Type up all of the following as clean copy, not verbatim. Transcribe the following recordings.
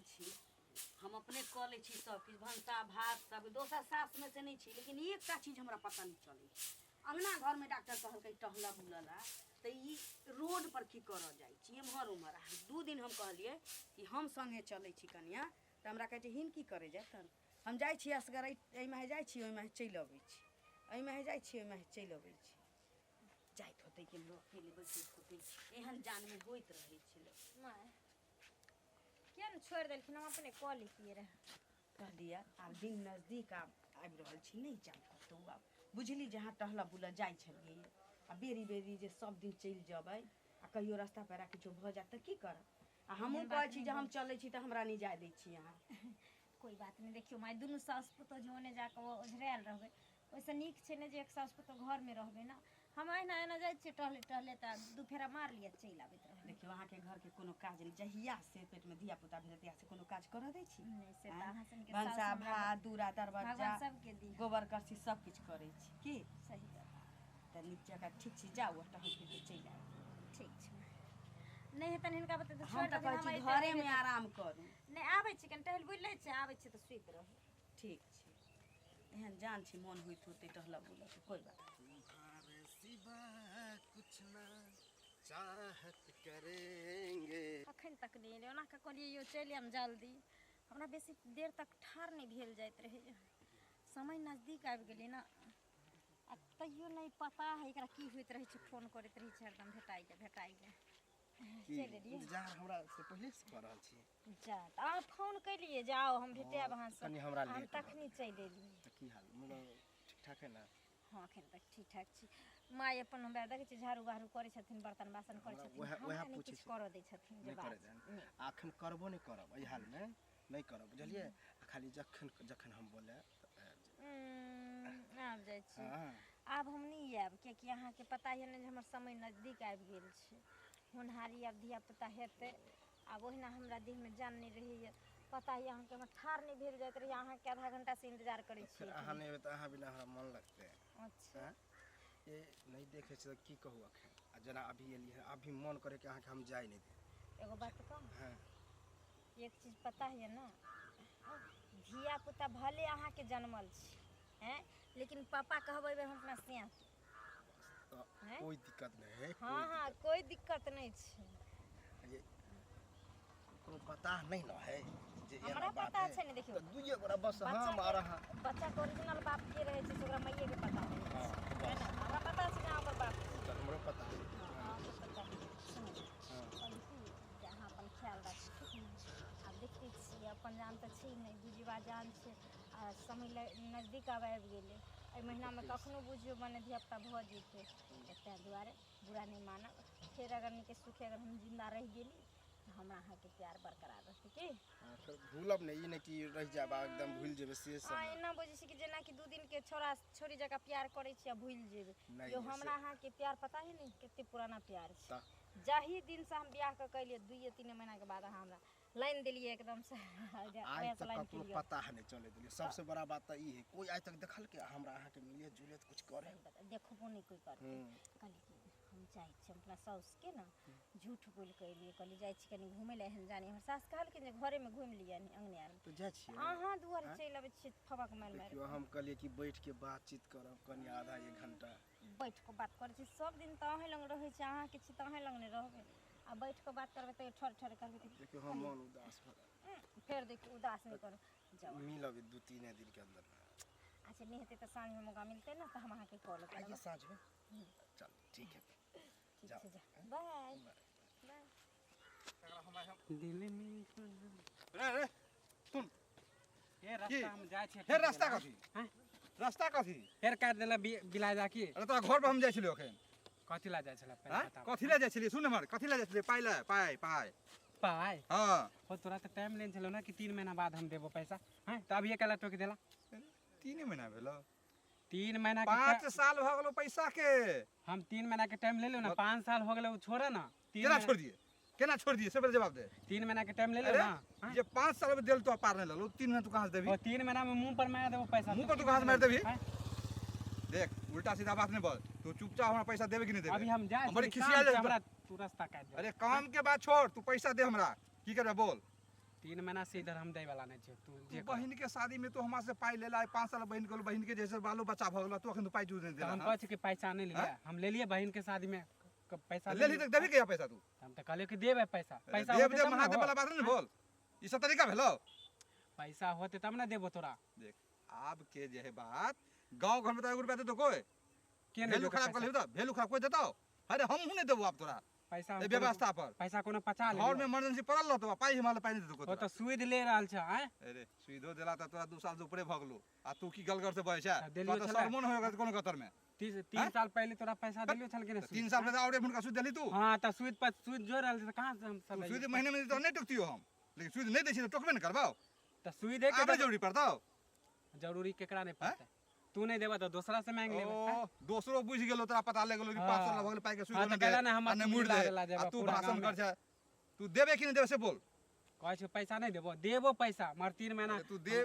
छी, हम अपने कऽ लै छी सब किछु, भनसा भात सब। दोसर सासमे से नहि छी, लेकिन एकटा चीज हमरा पता नहि चलै छै। अङ्गना घरमे डॉक्टर कहलकै टहलऽ बुलऽ ला, तऽ ई रोड पर की करऽ जाइ छी एम्हर ओम्हर। आ 2 दिन हम कहलियै कि हम सङ्गे चलै छी कनियाँ, तऽ हमरा कहै छै हिन की करै जायत। तहन हम जाइ छी असगर, एहिमे जाइ छी, ओहिमे चलि अबै छी, एहिमे जाइ छी, ओहिमे चलि अबै छी। जाइत होतै केम्हरो, अकेले बैसैत होतै, एहन जानमे होइत रहै छै लोक। माय किया ने छोड़ि देलखिन, हम अपने कऽ लैतियै रहए। कहलियै आब दिन नजदीक आब आबि रहल छी, नहि जाउ कतहु आब। बुझली जे अहाँ टहलऽ बुलऽ जाइ छलियै, आ बेरी बेरी जे सब दिन चलि जेबै आ कहियो रास्ता पेरा किछो भऽ जायत तऽ की करब? आ हमहूँ एहन बात कहै छी नहि जे हम बोल। चलै छी तऽ हमरा नहि जाय दै छी अहाँ। कोइ बात नहि। देखियौ माय, दुनू सासु पुतोह जे ओने जा कऽ ओझरायल रहबै, ओहिसँ नीक छै ने जे एक सासु पुतोह घरमे रहबै ने। हम अहिना एना जाइ छियै टहले टहले, तऽ दू फेरा मार लिअ, चलि आबैत रहबै। देखियौ, अहाँके घरके कोनो काज नहि। जहिया से पेटमे धिया पुता भेल तहिया से कोनो काज करऽ दै छी? नहि, से तऽ आँय? अहाँ सनके सासु भनसा हमरा भात, दूरा दरवज्जा, भगवान सबके दी। गोबर करसी सब किछु करै छी की? सही बात। तऽ नीक जकाँ ठीक छी, जाउ आ टहल फिर कऽ चलि आयब। ठीक छै, नहि हेतनि हिनका बते तऽ हम छोड़ि तऽ देथिन। कहै हम छी अइते घरेमे अइबे तऽ आराम करू। नहि, आबै छी, कनि टहलि बुलि लै छी, आबै छी तऽ सुति रहू। ठीक छै। एहन जान छी मोन होइत होतै टहलऽ बुलऽ के, कोइ बात नहि। तुम्हारे सिवा कुछ ना चाहत करेंगे। अखन तक नहि एलै। ओना कऽ कहलियै यौ चलि आयब जल्दी, हमरा बेसी देर तक ठाढ़ नहि भेल जाइत रहैए। समय नजदीक आबि गेलै ने, आ तैयो नहि पता है एकरा की होइत रहै छै। फोन करैत रहै छै हरदम, भेटाइ जा, भेटाइ जा। की चलि एलियै। इंतजार हमरा से पहिले से कऽ रहल छी? जा, तऽ अहाँ फोन केलियै जे आउ, हम भेटायब अहाँसँ। कनि हमरा हम लेट भऽ तखनी चलि एलियै। तऽ की हाल, मतलब ठीक ठाक है ने? हँ, एखन तक ठीक ठाक छी माय। अपन हमरा देखै छी झाड़ू बहारू करै छथिन, बर्तन बासन करै हमरा छथिन। उएह हमरा उएह नहि पूछै किछु छी। करऽ दै छथिन जे नहि बात करै देन? नहि। आ एखन करबो नहि करब, एहि हालमे नहि करब, बुझलियै? आ खाली जखन जखन हम बोले तऽ आबि जायब। आबि जाइ छी। हँ। आब हम नहि आयब, कियाकि अहाँके पता यऽ ने जे हमर समय नजदीक आबि गेल छै। होनहारी आब धिया पुता हेतै। आब ओहिना हमरा देहमे जान नहि रहैए। पता यऽ अहाँके, हमर ठाढ़ नहि भेल जाइत रहैए। अहाँके आधा घंटासँ इंतजार करै तऽ छी फेर अहाँ एहिठाम। नहि एबै तऽ अहाँ बिना हमरा मन लगतै? अच्छा। आँय, ये नहि देखै छी तऽ की कहू एखन। आ जेना अभी एलियै हँ, अभी मन करे कि अहाँके हम जाय नहि दे। एगो बात कहू? हँ। एक चीज पता यऽ ने, धिया पुता भले अहाँके जनमल छै हैं, लेकिन पापा कहबेबै हम अपना सियाके। तऽ हैं? कोइ दिक्कत नहि है। हँ। कोइ हँ। दिक्कत कोइ दिक्कत नहि छै। ये कोनो पता नहि ने है जे एना हमरा बात पता है छै ने, देखियौ। तऽ दुइए गोरा बस हम बच्चाके आओर अहाँ। बच्चाके ओरिजिनल बाप के रहै छै से ओकरा माइएके पता रहै हँ छै। तऽ है बस ने? हमरा पता छै जे अहाँ ओकर बाप ओ छी। तऽ हमरो पता है। हँ, हँ। अहाँके पता सुनू। हँ। कहली की जे अहाँ अपन ख्याल राखू, ठीक ने? आब देखते छियै, अपन जान तऽ छै नहि, दूजीवा जान छै। आ समय नजदीक आब आबि गेलै। एहि महीनामे देखते छी। कखनो बुझियौ मने धियापुता भऽ जेतै। तऽ ताहि दुआरे बुरा नहि मानब। फेर अगर नीके सुखे अगर हम जिन्दा रहि गेली तऽ हमरा अहाँके प्यार बरकरार रहतै की? हँ, फेर भूलब नहि। ई नहि कि रहि जायब आ एकदम भूलि जेबै से सब अहाँ नहि। एना बुझै छी कि जेनाकि 2 दिनके छौड़ा छौड़ी जकाँ प्यार करै छी आ भूलि जेबै। नहि यौ ये से हमरा अहाँके प्यार पता है ने कते पुराना प्यार छै। तऽ जाहि दिनसँ हम बियाह कऽ के एलियै, 2-3 महीनाके बाद अहाँ हमरा लाइन देलियै एकदमसँ। आइ ओएहसँ तक लाइन ककरो क्लियर। पता नहि चलै देलियै। सबसे बड़ा बात तऽ ई है, कोइ आइ तक देखलकै हमरा अहाँके मिले जुले कुछ करे? सही बात, देखबो नहि कोइ करतै। कहली कि हम जाइ छी, हम अपना साउसके ने झूठ बोलि कऽ एलियै। कहली जाइ छी कनि घुमै लए। एहन जानी हमर सास कहलखिन जे घरेमे घुमि लिअ अङ्गने आरमे। तऽ जाइ छियै। अहाँ दुआरे आँय? चलि अबै छियै फबक मारि मारि देखियौ कऽ। हम कहलियै कि बैठ के बातचीत करब कनि आधा एक घंटा। बैठ कऽ बात करै छी सब दिन तऽ अहेँ लग रहै छी। अहाँके छी तऽ अहेँ लग नहि रहबै? आ बैठ कऽ बात करबै तऽ ठर ठर करबै तऽ देखियौ, हम कहली मन उदास भऽ गेल। फेर देखियौ, उदास नहि करू, जाउ अहाँ। मिलब 2-3 दिन के अंदर। अच्छा, नहि हेतै तऽ साँझमे मौका मिलतै ने तऽ हम अहाँके कॉल आइए करब। साँझमे? चल, ठीक है। ठीक जाओ। छै, जा, बाय बाय। बाय। दिल में रे रे, सुन। हे की रास्ता हम जाइ छियै। हे टूटि रास्ता गेल। कथी? आँय? रास्ता कथी? फेर काटि देला बिलाय जा की? अरे, तोरा घर पर हम जाइ छलियौ एखन। कथी ला जाइ छला पहिले आँय? बताब। कथी लए जाइ छलियै? सुन हमर, कथी लए जाइ छलियै? पाइ लए, पाइ पाइ। पाइ? हँ। हो, तोरा तऽ टाइम लेने छलौ ने कि 3 महीना बाद हम देबो पैसा हैं, तऽ अभिये कैला टोकि देला? 3 महीना भेलो? 3 महीना के 5 साल भऽ गेलो पैसा के। हम 3 महीना के टाइम ले लो ने, 5 साल हो गेलै, ओ छोड़े ना। तीन केना महीना छोड़ दिए? केना छोड़ दिए से पहिले जवाब दे। 3 महीना के टाइम ले लो अरे ना, आँय? जे 5 साल में देल तो पार नहीं ललो, 3 महीना तू कहाँ से देबी? ओ 3 महीना में मुंह पर मार देबो पैसा। मुंह तू पर तू की कहाँ से मारि देबही? आँय? देख, उल्टा सीधा बात नहीं बोल। तू चुपचाप हमरा पैसा देबे कि नहीं देबे? अभी हम जाइ हम बड़ी छी खिसिया काम जाइ से, छी। हमरा तू रास्ता काटि दे। अरे, काम के बात छोड़, तू पैसा दे हमरा। की करबे बोल। 3 महीना से इधर हम दै वाला नहि छियौ, तू तू जे कर। बहिन के शादी में तू हमरा से पाई लेला, 5 साल बहिन के, बहिन के जैसे बालो बच्चा भ गेलो, तू अखन पाई जूझ नहीं तऽ देला। हम कहै छी कि पैसा नहि लिअ, हम लेलियै बहिन के शादी में पैसा। ले ली तऽ देबी कहिया पैसा तू? हम तऽ कहलियै कि देबै पैसा। पैसा देब होतै देब तब ने महादेव हो। वाला बात नहीं बोल, ई सब तरीका भेलो? पैसा होतै तब ने देबो तोरा। देख आब के जे है बात, गांव घर में तो 1 रुपया दे कोई के नहीं भेलू देतौ खराब कर पैसा? लेबी तऽ भेलू खराब कोई देतौ? अरे हमहूँ नहीं देबो आब तोरा पैसा हम ए कोनो- व्यवस्था पर। पैसा कोनो पचा ले घर में इमरजेंसी पड़ल रहतो, पाई हमरा पाई नहीं देतौ कोई ओ तोरा। तऽ सूद ले रहल छ आँय। अरे सुइदो देला तऽ तोरा 2 साल से ऊपरे भऽ गेलो, आ तू की गलगर से बजै छै? तऽ देलियो तोरा तऽ छलै। शर्मो नहि होय कोनो कतर में। 3 साल पहले तोरा पैसा देलियो छल कि नहि? 3 साल पहिले औरे हुनका सूद देली तू? हाँ तऽ सूद पर सूद जोड़ रहल छै, तऽ कहाँ से हम तू सब सूद महीने में तऽ नहि टोकतियो हम, लेकिन सूद नहि दै छी तऽ टोकबे ने करबौ। तऽ सूदे के आबे जरूरी पड़तौ। जरूरी केकरा नहि पड़तै? तू नहि देबऽ तऽ दोसरा से मांगि लेबै। ओ दोसरो बुझि गेलो, तोरा पता लागि गेलो कि 5 साल भऽ गेल पाई के सूद हाँ, नहि तऽ कैला दे, ने हम आ नहि मुड़ि ला दे, ला आ जेबऽ तू पूरा भाषण गाँवमे। कर छै, तू देबे कि नहि देबे से बोल। कहै छियौ पैसा नहि देबो, देबो पैसा मगर 3 महीना। अरे तू दे,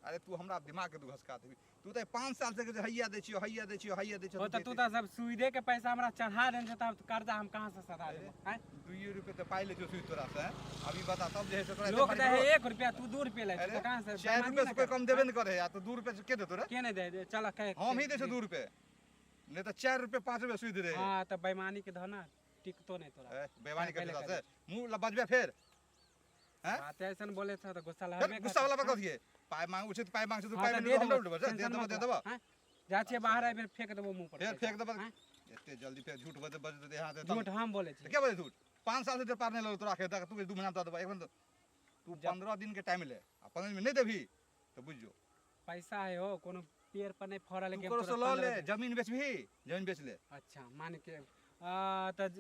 अरे तू हमरा दिमाग के तू घसका देबी, तू तऽ 5 साल से जे हैया दै छियो, हैया दै छियो, हैया दै छियो। हो तऽ तू तऽ सब सूदे के पैसा हमरा चढ़ा देने छै, तऽ कर्जा हम कहाँ से सधा देबो? आँय? 2 रुपये तऽ पाइ लै छियो सूद तोरा से, अभी बता तब जे है से तोरा एते लोक भारी दै है पड़ल। 1 रुपया, तू 2 रुपया लै छी, अरे तऽ कहाँ से? 4 बेईमानी रुपये ने से कोई कर। कम देबे नहि करे, आ तू 2 रुपये से के देतो रे? के नहि दे? चल कह, हम ही दै छियो 2 रुपये, नहि तऽ 4 रुपये 5 रुपये सूद रहे। हाँ तऽ बेईमानी के धना टिकतो नहि तोरा। ए, बेईमानी पहिले कर कर। से मुंह ल बजबे फेर। हैं? बात ऐसन बोले छ तऽ गुस्सा फेर लगबे। गुस्सा वाला बात कथी है? पाइ मांग उचित पाइ मांग छै, तू हाँ पाइ तऽ नहि दे देबो, देबो, हम दे टेंशन देबो, मत दे ल। देबो। हाँ? जा छियै बाहर आबि फेंक देबो मुंह पर फेर पैसा। फेंक देबो। हाँ? एते जल्दी फेर झूठ बजे बज देते यहाँ से झूठ हम बोले छी? क्या बजे झूठ? 5 साल से तेरे पार नहीं लगो तोरा के, तू 2 महीना दे देबो, एक महीना तू 15 दिन के टाइम ले, आ 15 दिन में नहीं देबही तो बुझ जो। पैसा है हो कोनो पेड़ पर नहीं फड़ल है तू कि हम करो से तोरा ल 15 ले, दिन- जमीन बेचबही, जमीन बेच ले। अच्छा मान के तऽ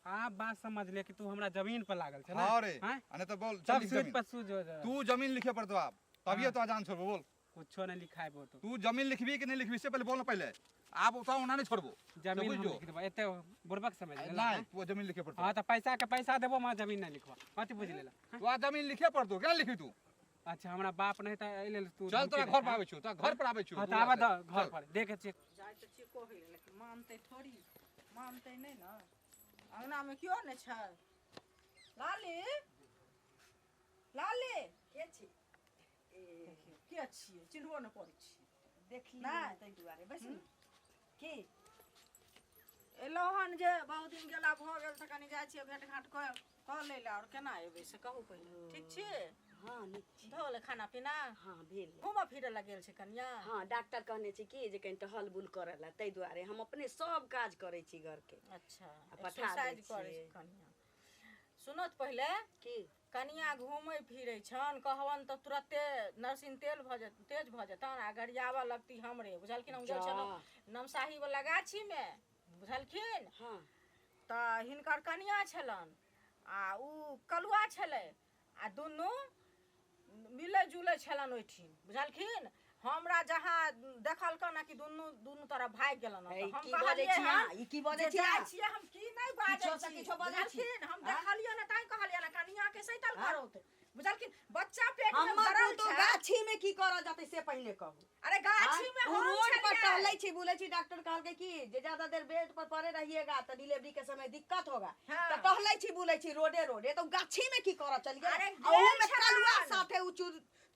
आप बात समझ ले कि तू हमरा जमीन पर लागल छै ना? हाँ रे। हाँ? आ नहीं तो बोल सब चल लिख सूद जमीन। पर सूद हो जाए। तू जमीन लिखे पड़तो आप, तभिए हाँ। तो जान छोड़बो। बोल कुछो नहीं लिखाइबो तू। तू जमीन लिखबी कि नहीं लिखबी से पहले बोल ना, पहले आप उठा ओना नहीं छोड़बो। जमीन बुझ हम जो। लिख देबो, एते बुड़बक समझ लेला। नहीं तू जमीन लिखे पड़तो। हाँ तऽ पैसा के पैसा देबो, मां जमीन नहीं लिखबो, कथी बुझ लेला? हाँ? तू आ जमीन लिखे पड़तो, केना लिखबी तू? अच्छा हमरा बाप नहीं तऽ एहि लेल तू चल धमकी तोरा दै घर छै, पर आबै छियौ, तोरा घर पर आबै छियौ। हाँ तऽ आबऽ दऽ घर पर देखै छियै। जाइ तऽ छियै कहै लए, लेकिन मानतै थोड़ी, मानतै नहि ने। अङ्गनामे केओ नहि छै। लाली, लाली के छी? देखियौ के छियै, चिन्हबो नहि करै छियै। देखली नहि। ताहि दुआरे बैसू ने। के एलहुँ हन जे बहुत दिन गेला भऽ गेल, तऽ कनि जाइ छियै भेँट घाँट कऽ कऽ लै लए, आओर केना एबै से कहू पहिले। ठीक छी? हाँ नीक छी। भऽ गेलै खाना पीना? हाँ भेल। घूमऽ फिरऽ लए गेल छै कनिया? हाँ डॉक्टर कहने छै कि जे कनि टहल बुल करऽ लए, ताहि दुआरे हम अपने सब काज करै छी घरके। अच्छा आ पठा दै एक्सरसाइज करै छियै। छै कनिया। सुनत पहिले की कनिया घूमै फिरै छन, कहबनि तऽ तुरते नरसिंह तेल भऽ जेत, तेज भऽ जेतनि आ गरियाबऽ लगती हमरे, बुझलखिन? हम गेल छलहुँ नमसाही वला गाछीमे, बुझलखिन? हाँ तऽ हिनकर कनिया छलनि आ उ कलुआ छलै, आ दुनू मिलै जुलै छलनि ओहिठिन, बुझलखिन? हमरा जहाँ देखलकनि कि दुनू दुनू तरफ भागि गेलनि, हे, तऽ हम की बजै कहलियै छी हन अहाँ? ई की बजै जे छी जाइ अहाँ? छियै हम की नहि बाजै किछो सँ छी, किछो बजै छी। बुझलखिन? हम आँ? देखलियै ने तैं कहलियै ने, कनिया के सैतल आँ? करौत, बुझलखिन? बच्चा पेट में हमर भरल पुतोह छै। गाछी में की करऽ जेतै से पहिने कहू। अरे गाछी में उ हम रोड पर छलियै। टहलै छी बुलै छी, डॉक्टर कहलकै कि जे ज्यादा देर बेड पर पड़े रहिएगा तऽ डिलीवरी के समय दिक्कत होगा। हाँ। तऽ टहलै छी बुलै छी रोडे रोडे, तऽ उ गाछी में की करऽ चल गेल? अरे आ ओहू में गेल कलुआ छलनि। साथे उ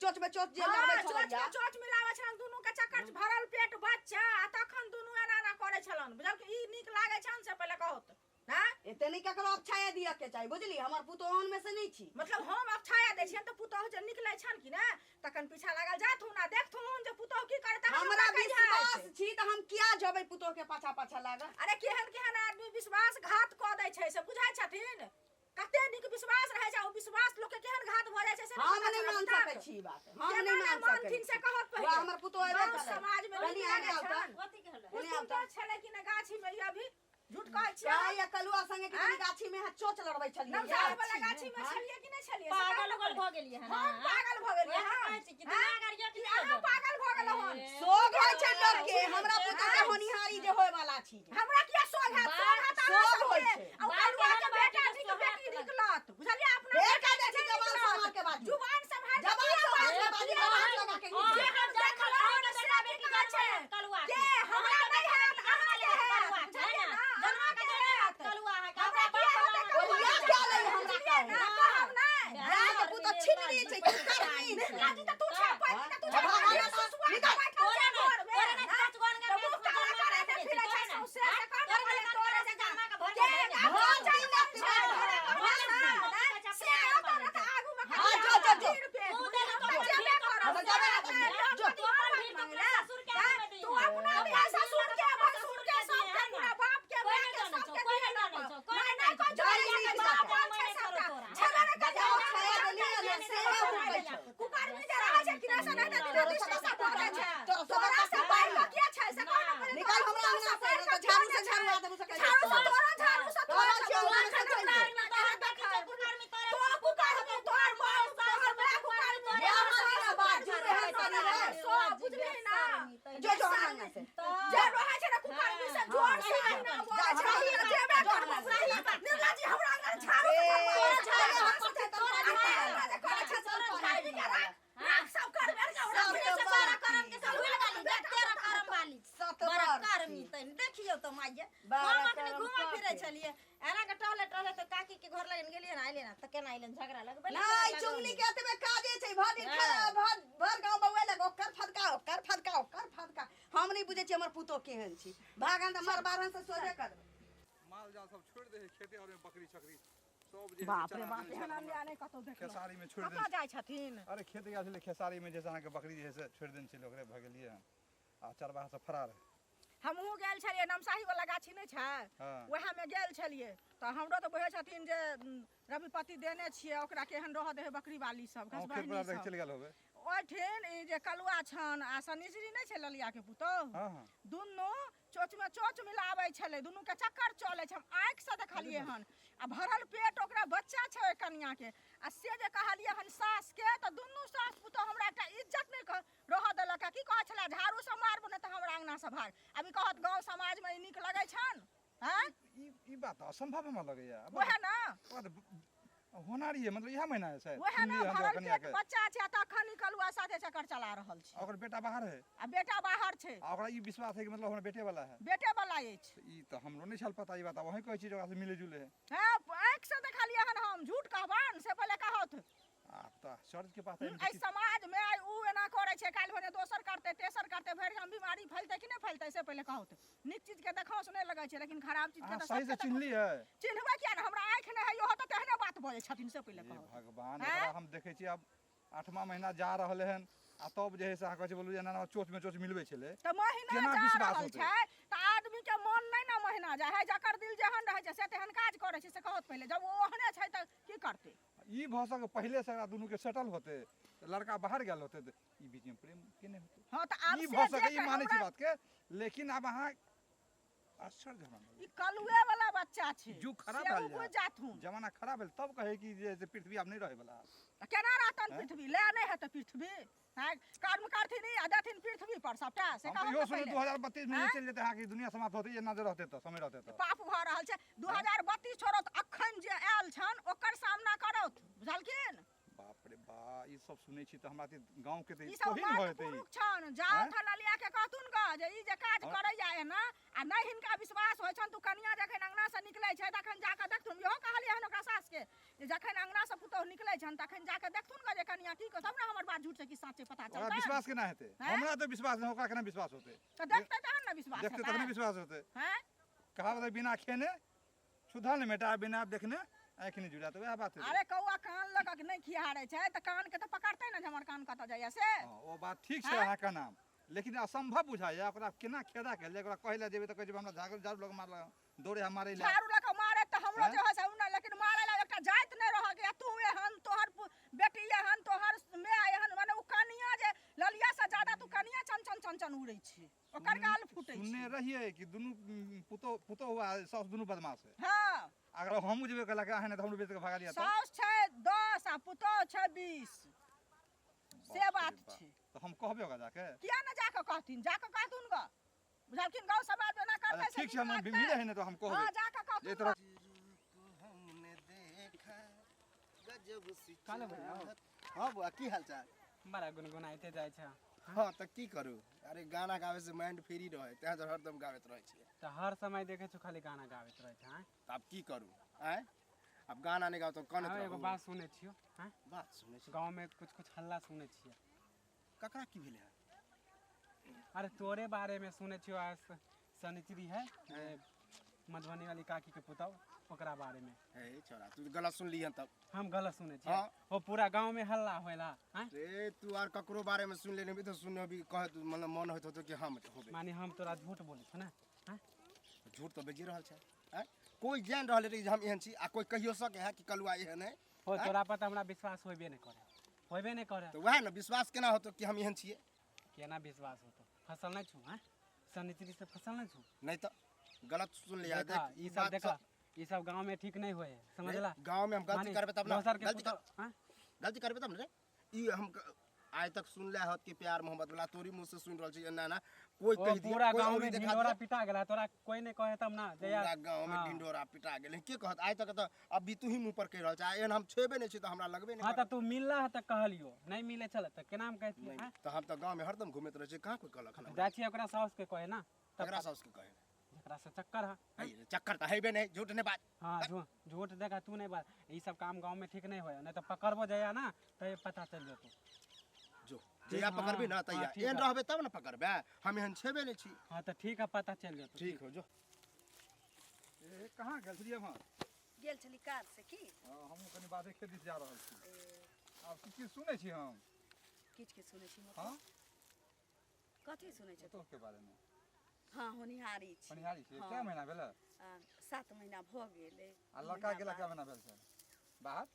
चोच में चोच जे हाँ, लड़बै चोच छलैया। में चोच मिलाबै छलनि दुनू के चक्कर, भरल पेट बच्चा आ तखन दुनू एना एना करै छलनि, बुझलखिन? ई नीक लागै छनि से पहिले कहत हैं? एते नहि ककरो अपछाया दिअ के चाही, बुझली? हमर पुतोह ओहन में से नहि छी। मतलब हम अपछाया दै छियनि तऽ पुतोह जे निकलै छनि कि ने, तखन पीछा लागल जाथुन आ देखथुन जे पुतोह की करे, तखन हमरा हमरा विश्वास कहिहथि। छी तऽ हम किया जेबै पुतोह के पाछा पाछा लागल? अरे केहन केहन आदमी विश्वासघात कऽ दै छै से बुझै छथिन? कते नीक विश्वास रहै छै, ओ विश्वास लोक के केहन घात भऽ जाइ छै से हम पता नहि चलत मान तक। सकै छी ई बात, हम केना नहि मान सकै मानथिन से छी। कहत पहिले। वाह, हमर पुतोह एबे गाँव करै। समाज में कनि नीक आगे लागै आउ तऽ। छनि। कथी कहलक? एने कुछ आउ दिन तऽ। तऽ छलै कि ने गाछी में, ई अभी झूठ कहै छियै? कहैया कलुआ संगे कि आँय? तनी गाछी में अहाँ चोच लड़बै छलियै। नवसारी वाला गाछी में हाँ? छलियै कि नहि छलियै से पागल कहू ने उगल पहिले। भऽ गेलियै हन हम अहाँ? पागल भऽ गेलियै वएह हन? कहै छी कि आँय? दिमाग आर यऽ कि कि नहि अहाँ यऽ? पागल भऽ गेलहुँ हन? ए, सोग होइ छै लोक के, हमरा पुतोह के आँय? होनिहारी जे होय वाला छी। हमरा किया सोग हैत? बाप सोग हैत अहाँ सोग होइ सबके। छै। आ ओ बाप कलुआ केहन के बाप बेटा के नीक सोग बेटी हैत? निकलत, बुझलियै? अपना फेर बेटा कह दै छी नहि जबान निकलत। सम्हार के बाजू। जुबान सम्हार के जबान किया सम्हार के बाजू? बाजू, किया हाथ बाजू? लगा के अहाँ जे हम जन्म देखलहुँ अहाँके हन से बेटा की बेटी कहै छै? जन्म कलुआ के के। हमरा अहाँके नहि बेटा हैत, बेटी जन्म अहाँके लेत हैत, कलुआ के, बुझलियै है ने? ना? जन्मा के अहाँके जन्म हैत। कलुआ है, हमरा हमरा किया बाप हेतै वाला कलुआ? ओरिया क्या लै हमरा बुझलियै ने? कहू? कहब नहि। जाके पुतोह तऽ छिनरी छै कुकर्मी छै। लाजी त तू छै पैघ त तू छै ससुआ के बैठल छै घर में तोरा नहि पाँच गो अनगा तऽ मुँह काला करे के फिरै छै सौंसे से कह तोरा पहिले नहि तोरे तोरा जकाँ जमा के भर के भर गाम भर चल दिन छै से ओतऽ न तऽ आगू मे हाँ, जो, जो, जो। तू दे दे, तऽ जेबे करब हम जेबे करब, जो। तू अपन भीड़ तो अपना ससुर के आगू में दी। तू अपना बियाह ससुर के भसुर के सबके पूरा बाप के कोई माय नहीं के जानै छौ, सबके कोई दिए नहीं जानै छौ, कोई नहीं नहीं नहीं कोई जानै जानै छौ, छै बाप सबटा। छै सबटा तोरा। छेबे नहि करै जाओ, छाया देली ने, से उठबै छौ। कुकर्मी जे रहै छै कि नहि से नहि तऽ तोरा दिना सबके सब भऽ जाइ छै तोरा तोरा सबके से बढ़ि कऽ के छै से कह ने पहिले निकाल हमरा अंगना से, नहि तऽ झाड़ू से झाड़ू देबू से कहि झाड़ू से तोरा झाड़ू से तोरा तोरा छियौ, तोरा अंगना से चलि जो। तोहर बेटी छौ कुकर्मी, तोरे तो कुकर्मी तोहर बाप तोहर माय कुकर्मी बाप रे बाप, झूठ है सारी रे। सब बुझली ना जो जो हमरा अंगना से। जे रहै छै ने कुकर्मी से जोर से अहिना बोलै छै सही तऽ बात, जेबे जो करबो हमरा सही बात निर्मला जी हमरा अंगना झाड़ू से ए, झाड़ू तोरा से झाड़ू तोरा से झाड़ू से करै छै तोरा सब झाड़ू के राख राख सब करबे के सब हमरा के से बड़ा करम के सब हुए वाली, देख तेरा करम वाली। सत बड़ा बार करमी तनि देखियौ तऽ माइये। बड़ा हम अखनी करम घूमऽ कऽ फिरै के। छलियै। एना के टहले टहले तऽ काकी के घर लगन गेलियै ने, अयलियै ने तऽ केना अयलनि झगड़ा लगबै नहीं चुगली के एतबे काजे छै भर दिन खा भर भर गाँव बौआ लग ओकर फदका ओकर फदका ओकर फदका। हम नहीं बुझै छी हमर पुतोह केहन छी। भागन तऽ मर बारहन से सोझे कर देबै। माल जाल सब छोड़ि दै है खेते और में बकरी छकरी सब जे बाप रे बाप एहन अन्याय नहि कतौ देखलहुँ। खेसारी में छोड़ि कतऽ देने जाइ छथिन? अरे खेत गेल छलै खेसारी में जैसे अहाँके बकरी जे है से छोड़ि देने छलै ओकरे भऽ गेलियै हन आ चरवाहा सब फरार है। हमहूँ गेल छलियै नमसाही वाला गाछी नहि छै हाँ। उएहमे गेल छलियै तऽ हमरो तऽ बुझै छथिन जे रविपति देने छियै ओकरा केहन रहऽ दै है बकरी वाली सब अहूँ खेत घसबहनी पर देख सब चलि गेल होबै। ओहिठिन ई जे कलुआ छन आ सनिसरी नहि छै ललिया के पुतोहु हाँ हाँ दुनू चोचमे चोच मिलाबै छलै दुनूके चक्कर चलै छै हम आँखिसँ देखलियै हन आ भरल पेट ओकरा बच्चा छै ओहि कनियाके आ से जे कहलियै हन सासके तऽ दुनू सास पुतोहु हमरा एकटा इज्जत नहि रहऽ देलक। आ की कहै छलै झाड़ूसँ मारबो नहि तऽ हमरा अङ्गनासँ भाग। आब ई कहत गाँव समाजमे ई नीक लगै छनि? आँय ई बात तऽ असम्भव हमरा लगैया। वएह ने होना रहियै मतलब इएह महीना है शायद वएह ने सुनलियै हन जे भरल कनिया पेट के बच्चा छै आ तखन ई कलुआ साथे चक्कर चला रहल छै। आ ओकर बेटा बाहर है आ बेटा बाहर छै। आ ओकरा ई विश्वास है कि मतलब हमरा बेटे वाला है। बेटे वाला अछि। तऽ ई तऽ हमरो नहि छल पता ई बात। आब अहीं कहै छी जे ओकरा से मिले जुले है। हँ आँखिसँ देखलियै हन हम झूठ कहबनि से पहिले कहत। आब तऽ आश्चर्य के बात है। एहि समाजमे आइ उ एना करै छै काल्हि भने दोसर करतै तेसर करतै भरि गाम बीमारी फैलतै कि नहि फैलतै से पहिले कहत। नीक चीजके देखाउँस नहि लगै छै लेकिन खराब चीजके अहाँ तऽ सही से सबके देखा चिन्हलियै? चिन्हबै किया ने हमरा आँखि नहि है इहो तऽ तेहने बात बजै छथिन से पहिले हे कहत। भगवान आँय? ओकरा हम देखै छी आब आठमा महीना जा रहलै हन आ तब जे है से अहाँ कहै छी बोलू जे एना एना चोच में चोच मिलबै छलै तऽ महीना केना जा विश्वास रहल होतै? छै तऽ आदमीके मन नहि ने महीना जाइ है जकर दिल जेहन रहै छै से तेहन काज करै छै से कहत पहिले जब ओ ओहने छै तऽ की करतै? ई भऽ सकै पहिले से एकरा दुनू के सेटल होतै तऽ लड़का बाहर गेल होतै तऽ ई बीच में प्रेम के नहि होतै। हँ तऽ आब ई से भऽ जे सकै ई मानै छी हमरा बात के लेकिन आब अहाँ आश्चर्य हमरा ई कलुए वाला बच्चा छै युग खराब से भेल ओ जाय। बुझि जाथुन। जमाना खराब भेल तब कहै कि जे से पृथ्वी आब नहि रहै वाला। तऽ केना रहतन आँय? पृथ्वी लए नहि हेतै पृथ्वी आँय कर्म करथिन ई आ देथिन पृथ्वी पर सबटा से हम तऽ कहब इहो तऽ सुनू पहिले 2032 में जे आँय? चलि जेतै अहाँके दुनिया समाप्त होतै एना जे रहतै तऽ समय रहतै तऽ पाप भऽ रहल छै 2032 छोड़त अखन जे आयल छन ओकर सामना करत बुझलखिन? बाप रे बा ई सब सुनै छी तऽ हमरा तऽ गाँव के तऽ ई सब तोहिन भऽ मर्द जेतै ई। पुरुष छन जाउ आँय? तऽ ललिया के कहथुन ग जे ई जे काज हँ। करैया एना आ नहि हिनका विश्वास होइ छन तू कनिया जखन अंगना से निकलै छै तखन जाकऽ देखथुन। इहो कहलियै हन ओकरा सास के जे जखन अंगना से पुतोहु निकलै छन तखन जाकऽ देखथुन ग जे कनिया की तब ने हमर बात झूठ छै कि साँच छै पता ओकरा चलतै। विश्वास केना हेतै? आँय? हमरा तऽ विश्वास नहि ओकरा केना विश्वास होतै? तऽ देखतै तहन ने विश्वास देखतै हेतै। तखने विश्वास होतै। आँय? कहावत है बिना खेने क्षुधा नहि मेटा बिना देखने आँखि नहि जुड़ा तऽ वएह बात हेतै। अरे कौआ कान लऽ कऽ नहि खिहारै छै तऽ कान के तऽ पकड़तै ने जे हमर कान कतऽ जाइया से। हँ ओ बात ठीक छै आँय? अहाँके नाम लेकिन असम्भव बुझाइया ओकरा केना खेदा कयल जाय? ओकरा कहै लए जेबै तऽ कहै छै हमरा झाड़ू झाड़ू लऽ कऽ मारलक दौड़े है मारै लए। झाड़ू लऽ कऽ मारे तऽ हमरो आँय? जे होइ छै उ नहि लेकिन मारै लए एकटा जाति नहि रहऽ के तू एहन तोहर बेटी एहन तोहर माय एहन माने उ कनिया जे ललिया से ज्यादा तू कनिया चन चन चन चन उड़ै छै ओकर गाल फूटै सुनने छै। रहियै कि दुनू पुतोह पुतोह आ साउस दुनू बदमाश है। हँ अगर हमहूँ जेबै कहलक अहाँ नहि तऽ हमरो बेच कऽ भगा लिअ तऽ साउस छै 10 आ पुतोह छै 20 से बाप रे बात बाप। छै। तऽ हम कहबै ओकरा जाके? किया ने जाकऽ कहथिन जाकऽ कहथुन ग बुझलखिन गाँव समाज एना अच्छा करतै से ठीक छै नीक हम लगतै? मिले है ने तऽ हम हँ कहबै जाकऽ जे कहथुन तरह हमने देखा गजब सी काले भैया। चाहत। हाँ बुआ की हाल चाल? बड़ा गुनगुनाइते जाइ छै। हाँ तऽ की करू अरे गाना गाबै से माइंड फ्री रहै तें दुआरे हरदम गाबैत रहै छियै। तऽ हर समय देखै छौ खाली गाना गाबैत रहै छै। आँय? तऽ आब की करू आँय? आब गाना नहि गाउ तऽ कनैत एगो रहू। बात सुनै छियौ। हाँ, बात सुनै छी। गाँव में कुछ कुछ हल्ला सुनै छियै। ककरा की भेलै हन? अरे तोरे बारे में सुनै छियौ। आज शनिचरी है जे मधुबनी वाली काकी के पुतहु, ओकरा बारे में। हे छोरा, तू गलत सुनली हन तब। हम गलत सुनै छियै? हाँ। ओ पूरा गाँव में हल्ला होला। हाँ, रे तू आर ककरो बारे में सुन लेने भी तऽ सुन भी कह, मतलब मन होइत होतो कि हम होबे। माने हम तोरा झूठ बोलै छौ ने? हाँ, झूठ तऽ बजि रहल छै। आँय, कोइ जानि रहल है जे हम एहन छी आ कोइ कहियो सके है कि कलुआ एहन है? हो, तोरा पर तऽ हमरा विश्वास होबे नहि करे, होबे नहि करे। तऽ वएह ने, विश्वास केना होतो कि हम एहन छियै? केना विश्वास होतो? फसल नहि छौ? हाँ, शनिचरी से फसल नहि छौ? नहि तऽ गलत सुन लिया। देखा, देख ई सब बात देखा, ई सब गाँव में ठीक नहीं होए है, समझला? गाँव में हम गलती माने करबै तब ने दोसर के गलती पुतहु, हाँ? गलती करबै तब ने रे। ई हम आइ तक सुनले होत कि प्यार मोहब्बत वाला तोरी मुँह से सुनि रहल छी, एना एना कोई ओ कहि दिए, पूरा कोई गाँव औरी में देखा ढिंढोरा दिए। पिटा गेला, तोरा कोई नहीं कहे तब ना जे पूरा यार। गाँव में हाँ। ढिंढोरा पिटा गेलै, के कहत? आइ तक तऽ अभी तू ही मुँह पर कहि रहल छ, आ एहन हम छेबे नहि छी तऽ हमरा लगबे नहि हाँ, करत। तऽ तू मिलला है तऽ कहलियो, नहीं मिले छल तऽ केना हम कहतियै? नहि, हाँ? तऽ हम तऽ गाँव में हरदम घुमैत रहै छी, कहाँ कोई कहलक हन हमरा? जाइ छियै ओकरा साउस के कहे ना तब। ककरा साउस के कहे? जकरा से चक्कर है। है, चक्कर तऽ हेबे नहि, झूठ नहि बाज। हाँ, झूठ देखा तू नहीं बात। ई सब काम गाँव में ठीक नहीं होए, नहीं तो पकड़बो जाइया ना तऽ पता चल जेतो। जो जहिया हाँ, पकड़बी ना हाँ, तहिया। ठीक एहन है। रहबे तब ने पकड़बे, हम एहन छेबे नहि छी। हाँ, तऽ ठीक है, पता चल जेतो। ठीक हो, जो। ए, कहाँ गेल छलियै एम्हर? गेल छली काज से की। हमहूँ कनि बाधे खेत दिस जा रहल छी। आब की की सुनै छी हम? किछु किछु सुनै छी? हाँ। मतलब कथी सुनै छी? पुतोहके बारेमे। हाँ, होनिहारी छी। होनिहारी छी? हाँ। कए महीना भेलै? 7 महीना भऽ गेलै। आ लड़का गेला कए महीना भेल छै बाहर?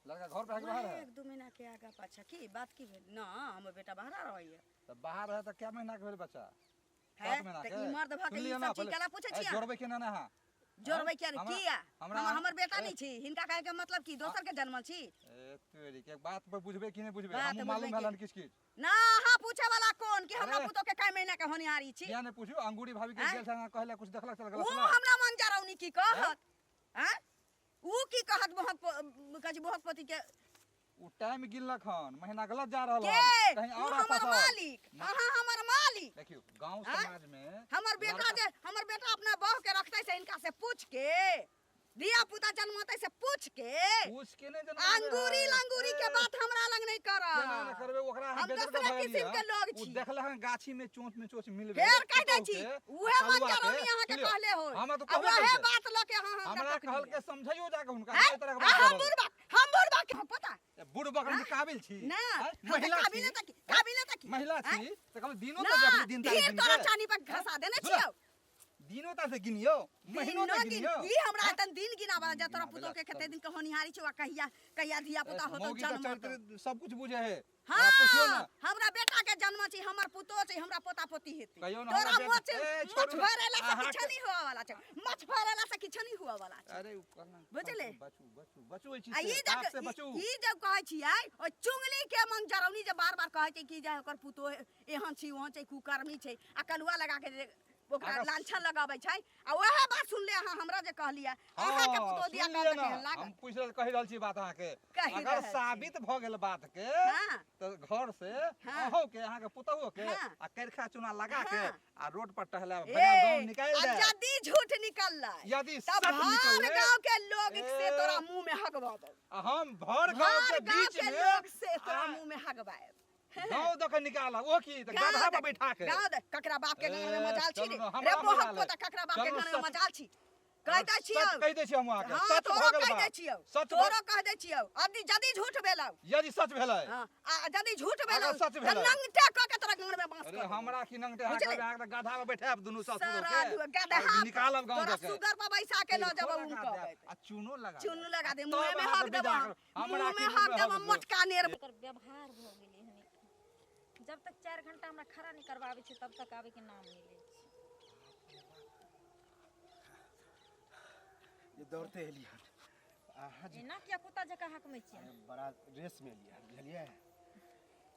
लड़का घर पर है कि बाहर है? 1-2 महीना के आगा पाछा। की बात की भेल न? हमर बेटा बाहर रहैया। तऽ बाहर रहे तऽ कए महीना के भेल बच्चा? है 7 महीना तऽ के? ई मर्द भऽ के सुनलियै ई ना सब चीज पहिले? केला पूछै ए, छियै? जोड़बै केना ने अहाँ? जोड़बै किया नहि? किया? हमर बेटा ए, नहि छी? हिनका कहे के मतलब की दोसर के जन्मल छी? ए तोरी के, बात पर बुझबै कि नहि बुझबै? बात हमहूँ मालूम बुझबै भेल हन किछु किछु। ना, अहाँ पूछे वाला कोन कि हमरा अरे। पुतोह के कै महीना के होनिहारी छी? किया नहि पूछू? अंगूरी भाभी के आँय? गेल छल कहले कुछ देखलक चल उ गलत ना। हमरा मन जरौनी की कहत? आँय, उ की कहत? बोहक कहै छी बोहक पति के उ टाइम गिनलक हन, महीना गलत जा रहल के हन, कहीं उ और हमर फसल। मालिक, अहाँ हमर मालिक। देखियौ, गांव आँय? समाज में हमर बेटा जे हमर बेटा अपना बहू के रखतै से हिनका से पूछ के, धिया पुता जन्मतै से पूछ के? पूछ के नहि जनमाबै अंगूरी है। लंगूरी के ए, बात हमरा लग नहीं केना नहि करब। करबै? ओकरा अहाँ हम बेजर दोसरे कऽ भगलियै। किसिम के लोग उ छी। देखलक हन गाछी में चोंच में चोंच मिलबे फेर कहि दै छी, पुतोहु के, उहे आ मन कलुआ के। जरौनी अहाँके सुनियौ, कहले होय। हमरा तऽ आ कहबे उहे केलकै। बात लऽ के अहाँ हमरा हमरा टोकलियै। कहलकै समझैयो जाके हुनका हैं? एहि तरहके आ बात हम करल। बुढ़बा, हम बुढ़बा के पता ए, बुढ़ बकरी के काबिल छी? ना। आँय? हम तऽ महिला छी? काबिले तक, काबिले तक महिला आँय? छी तऽ कहबै दिनो ना तऽ देखली दिन तारीख ढेर गिन तोरा के। चानी पर घसा देने सुन, छियौ। दिनो ता से गिनियो, महीनो दिनो तक गिन गिनियो। ई हमरा एतन दिन गिनावा जे तोरा गिनाबे पुतोह के ला कते दिन के होनिहारी छौ आ कहिया कहिया धिया पुता होतौ, मौगी के जन्म होतौ। चरित्र सब कुछ बुझे है। हाँ, ओकरा पुछियौ ना। हमरा बेटा के जन्म छी, हमर पुतोह छै, हमरा पोता पोती हेतै। कहियौ ना तोरा हमरा मोछ बेटा- ए, मोछ छोड़ू ना। भरेला से अहाँके- किछो नहीं हुआ वाला छै, मोछ भरेला से किछो नहीं हुआ वाला छै। अरे उ कहना बुझले? बचू बचू बचू एहि चीज आ से, ई पाप देख से बचू। ई जे कहै छियै ओहि चुंगली के मन जरौनी जे बार बार कहै छै कि जे ओकर पुतोह एहन छै ओहन छै कुकर्मी छै आ कलुआ लगा के जे ओकरा अगर- लांछन लगाबै छै, आ वएह बात सुनले अहाँ हमरा जे कहलियै अहाँके हाँ, पुतोह दिया सुन कहत लिअ तऽ ना, केहन लागत? हम पूछि रहल कहि रहल छी बात अहाँके। कहि अगर रहल छी। साबित भऽ गेल बात के हाँ। तऽ घर से हाँ। अहूँ के, अहाँके पुतहुओ के हाँ। आ करखा चूना लगा के हाँ। आ रोड पर टहला ए, बजा गाँव निकालि आ दे। यदि झूठ निकललै यदि तऽ सच भर निकललै गाँव के लोग से ए, तोरा मुंह में हगवा दौ। आ हम भर गाँव भर के गाँव बीच के में लोग से तोरा आ मुंह में हगवाएब। गाँव दऽ के निकालब, ओ की तऽ गाँव गदहा पर दऽ- बैठा के। गाँव दऽ- ककरा बाप के गाँव में ए, मजाल छी चलू रे? ना, हमरा रे मोहक मजाल है। पोता, ककरा बाप के चलू गाँव में सच- मजाल छी? कहि दै छियौ। सच कहि दै छी हम अहाँके। हाँ, सच तोरो भऽ गेल कहि दै बात। छियौ। सच तोरो कहि दै छियौ। यदि यदि झूठ भेलौ, यदि सच भेलै, हाँ, आ यदि झूठ भेलौ अगर सच तऽ भेलै। नंगटे कऽ के तोरा गाँव में बाँस अरे कऽ देबौ। हमरा की नंगटे अहाँ बुझले? कहबै, अहाँके तऽ गदहा पर बैठायब दुनू सासुरो सारा के गदहा और पर। निकालब गाँव तोरा दऽ के। सुगर पर बैसा के लऽ जेबौ लगा उनका। देब, आ चूनो लगा चूनो देब। लगा दे, तब मुँहे में अहाँके हक देबौ। विदा करब। हमरा मुँह की में मुँह हक में देबौ हक देब? मोटका नेर। एकर व्यवहार भऽ गेलै हन एक। जब तक 4 घंटा हमरा खड़ा नहि करबाबै छै तब तक आबैके नाम नहि लै छै। ये दौड़ते एलियै हन अहाँ जे एना किया कुत्ता जकाँ हकमै छियै? अरे, बड़ा रेस में एलियै हन, बुझलियै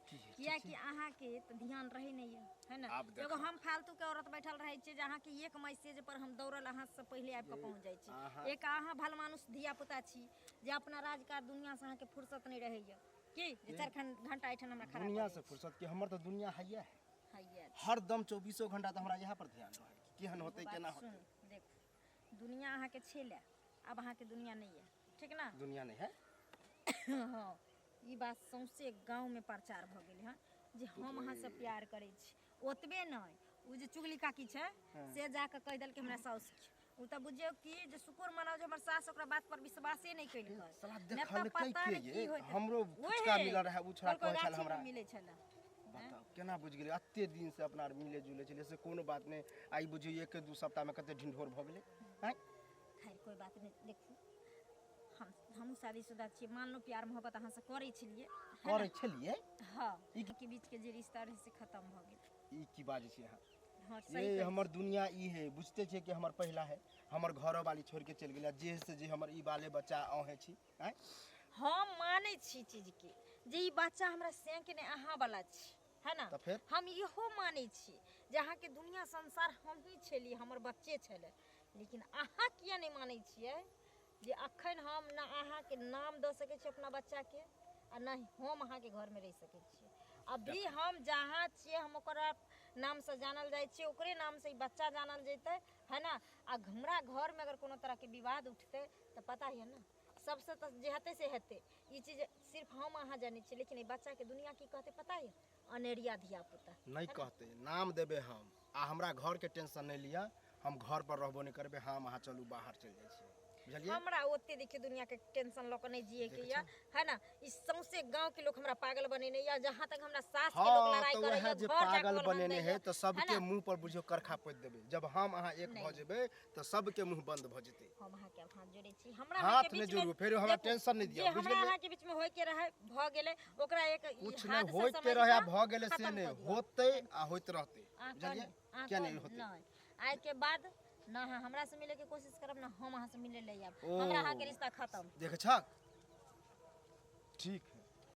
की? कियाकि अहाँके तऽ ध्यान रहै नहि यऽ, है ने? आब देखो। एगो हम फालतूके औरत बैठल रहै छियै जे अहाँके एक मैसेज पर हम दौड़ल अहाँ से पहिले आबि कऽ पहुँच जाइ छी। अहाँ- एक अहाँ भलमानुस धिया पुता छी जे अपना राजकाज दुनिया से अहाँके फुर्सत नहि रहैया की जे 4 घंटा एहिठाम हमरा खड़ा दुनिया कऽ से फुर्सत की? हमर तऽ दुनिया हैया है। हैया। हरदम 24 घंटा तऽ हमरा यहाँ पर ध्यान रहै केहन होतै बात केना होतै। सुन, देखू, दुनिया अहाँके छेलै। आब अहाँके दुनिया नहि यऽ, ठीक ने? दुनिया नहीं है। हँ, ई बात सौंसे गाँवमे प्रचार भऽ गेलै हँ जे हम अहाँसँ प्यार करै छी। ओतबे नहि, ओ जे चुगली काकी छै से जाकऽ कहि देलकै हमरा साउसके। ओ तऽ बुझियौ कि जे शुक्र मनाउ जे हमर सास ओकरा बात पर विश्वासे नहि केलकै। साला नहि तऽ देखलकै पता के नहि ये? की होइत। हमरो फुचका ओहे मिलल रहै, ओ छोड़ा कहलकै कहै छल गाछीमे हमरा। मिलै छलै। बताउ केना बुझि गेलै? एते दिन से अपना आर मिले जुले छलै से कोनो बात नहि, आइ बुझियौ एक दू सप्ताहमे कते ढिंढोर भऽ गेलै। आँय खैर कोइ बात नहि। देखू, हमहूँ शादीशुदा छियै, मानलहुँ प्यार मोहब्बत अहाँसँ करै छलियै, है करै ने? छलियै। हँ, के बीचके जे रिश्ता रहै से खतम भऽ गेल। ई की बाजै छी अहाँ? हँ, सही ये कहै हमर दुनिया ई है, बुझते छियै कि हमर पहिला है, हमर घरोवाली छोड़ि के चलि गेलै, जे से जे हमर ई बाले बच्चा अहें छी। आँय हम मानै छी चीजके जे ई बच्चा हमरा सैंके नहि अहाँ वाला छी, है ना? तऽ फेर हम इहो मानै छी जे अहाँके दुनिया संसार हमही छलियै, हमर बच्चे छलै। लेकिन अहाँ किया नहि मानै छियै जे अखन हम ने अहाँके नाम दऽ सकै छी अपना बच्चाके आ नहि हम अहाँके घरमे रहि सकै छियै? अभी हम जहाँ छियै, हम ओकर नामसँ जानल जाइ छियै, ओकरे नामसँ ई बच्चा जानल जेतै, है ना? आ हमरा घरमे अगर कोनो तरहके विवाद उठतै तऽ पता यऽ ने सबसँ तऽ जे हेतै से हेतै। ई चीज सिर्फ हम अहाँ जानै छियै, लेकिन एहि बच्चाके दुनिया की कहतै पता यऽ? अनेरिया धिया पुता नहि कहतै। नाम देबै हम, आ हमरा घरके टेंशन नहि लिअ, हम घर पर रहबो नहि करबै। हम अहाँ चलू बाहर चलि जाइ छियै, बुझलियै? हमरा ओते देखियौ दुनिया के टेंशन लऽ कऽ नहि जिए के यऽ, है ना? ई सौंसे गांव के लोग हमरा पागल बनेने यऽ। जहाँ तक हमरा सास के लोग हँ लड़ाई तऽ करैया, उएह जे घर जाके पागल बलहन बनेने दैया, है तऽ सबके है ना? मुँह पर बुझियौ करखा पोति देबै। जब हम अहाँ एक भऽ नहि। जेबै तऽ सबके मुँह बंद भऽ जेतै। हम अहाँके आब हाथ जोड़ै छी, हमरा हाथ अहाँके नहि बीच में जोड़ू, फेर हमरा देखू, टेंशन नहि जे दिअ, बुझि हमरा गेलियै? अहाँके बीच में होय के रहै भऽ गेलै, ओकरा एक ई कुछ नहि हाथ से होइके समझि रहै आ कऽ भऽ गेलै से खतम नहि कऽ दिअ। होतै आ होइत रहतै, अहाँ बुझलियै? कहली, अहाँ किया नहि कहली, होतै? नहि, आइ के बाद ना अहाँ हमरा से मिले के कोशिश करब, ना हम अहाँ से मिले ले आयब। ओ हमरा अहाँके रिश्ता खतम। देख छक, ठीक।